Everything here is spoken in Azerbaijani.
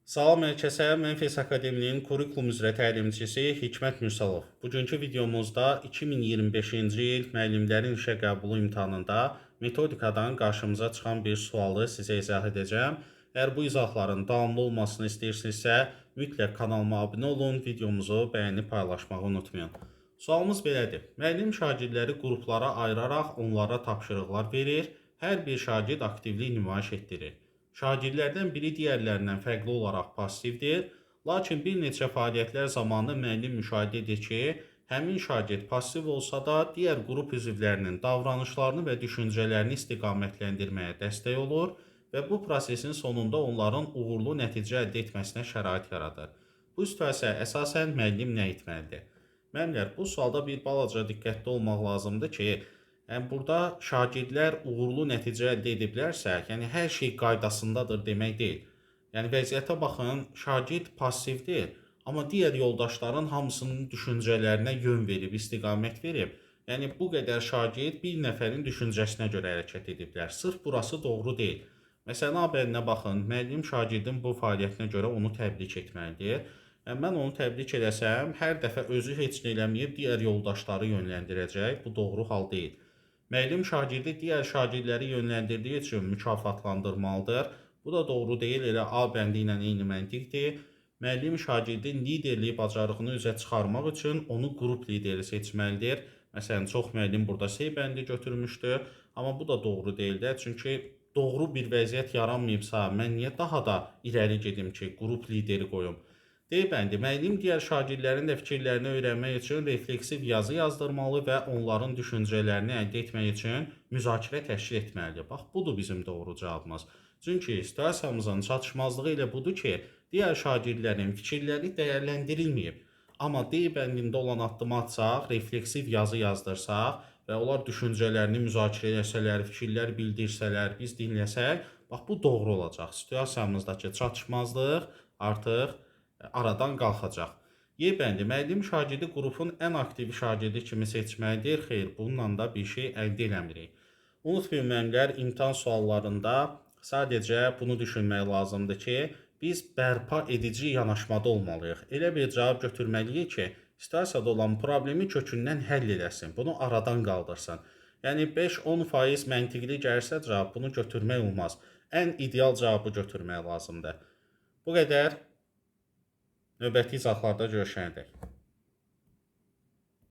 Salam hər kəsə, mən FES Akademinin kurikulum üzrə təlimçisi Hikmət Mürsalov. Bugünkü videomuzda 2025-ci il müəllimlərin işə qəbulu imtahanında metodikadan qarşımıza çıxan bir sualı sizə izah edəcəm. Əgər bu izahların davamlı olmasını istəyirsinizsə, mütləq kanalıma abunə olun, videomuzu bəyənib paylaşmağı unutmayın. Sualımız belədir. Müəllim şagirdləri qruplara ayıraraq onlara tapşırıqlar verir. Hər bir şagird aktivlik nümayiş etdirir. Şagirdlərdən biri digərlərindən fərqli olaraq passivdir. Lakin bir neçə fəaliyyətlər zamanı müəllim müşahidə edir ki, həmin şagird passiv olsa da digər qrup üzvlərinin davranışlarını və düşüncələrini istiqamətləndirməyə dəstək olur və bu prosesin sonunda onların uğurlu nəticə əldə etməsinə şərait yaradır. Bu situasiyaya əsasən müəllim nə etməlidir? Müəllimlər, bu sualda bir balaca diqqətli olmaq lazımdır ki, yəni burada şagirdlər uğurlu nəticə əldə ediblərsə, yəni hər şey qaydasındadır demək deyil. Yəni vəziyyətə baxın, şagird passivdir, amma digər yoldaşların hamısının düşüncələrinə yön verib, istiqamət verib. Yəni bu qədər şagird bir nəfərin düşüncəsinə görə hərəkət ediblər. Sırf burası doğru deyil. Məsələn, A bəndinə baxın, müəllim şagirdin bu fəaliyyətinə görə onu təbrik etməlidir. Yəni, mən onu təbrik eləsəm, hər dəfə özü heç nə eləməyib digər yoldaşları yönləndirəcək. Bu doğru hal deyil. Müəllim şagirdi digər şagirdləri yönləndirdiyi üçün mükafatlandırmalıdır. Bu da doğru deyil, elə A bəndi ilə eyni məntiqdir. Müəllim şagirdin liderlik bacarığını üzə çıxarmaq üçün onu qrup lideri seçməlidir. Məsələn, çox müəllim burada C bəndi götürmüşdü, amma bu da doğru deyil də. Çünki doğru bir vəziyyət yaranmayıbsa, mən niyə daha da irəli gedim ki, qrup lideri qoyum? D bəndi, müəllim digər şagirdlərin də fikirlərini öyrənmək üçün refleksiv yazı yazdırmalı və onların düşüncələrini əldə etmək üçün müzakirə təşkil etməlidir. Bax, budur bizim doğru cavabımız. Çünki situasiyamızın çatışmazlığı elə budur ki, digər şagirdlərin fikirləri dəyərləndirilməyib. Amma D bəndində olan addımı atsaq, refleksiv yazı yazdırsaq və onlar düşüncələrini müzakirə eləsələr, fikirlər bildirsələr, biz dinləsək, bax bu doğru olacaq. Situasiyamızdakı çatışmazlıq artıq aradan qalxacaq. Y bəndi, müəllim şagirdi qrupun ən aktiv şagirdi kimi seçməlidir. Xeyr, bununla da bir şey əldə eləmirik. Unutmayın müəllimlər, imtahan suallarında sadəcə bunu düşünmək lazımdır ki, biz bərpa edici yanaşmada olmalıyıq. Elə bir cavab götürməliyik ki, situasiyada olan problemi kökündən həll eləsin, bunu aradan qaldırsın. Yəni 5-10% məntiqli gəlsə cavab, bunu götürmək olmaz. Ən ideal cavabı götürmək lazımdır. Bu qədər. Növbəti izahlarda görüşənədək.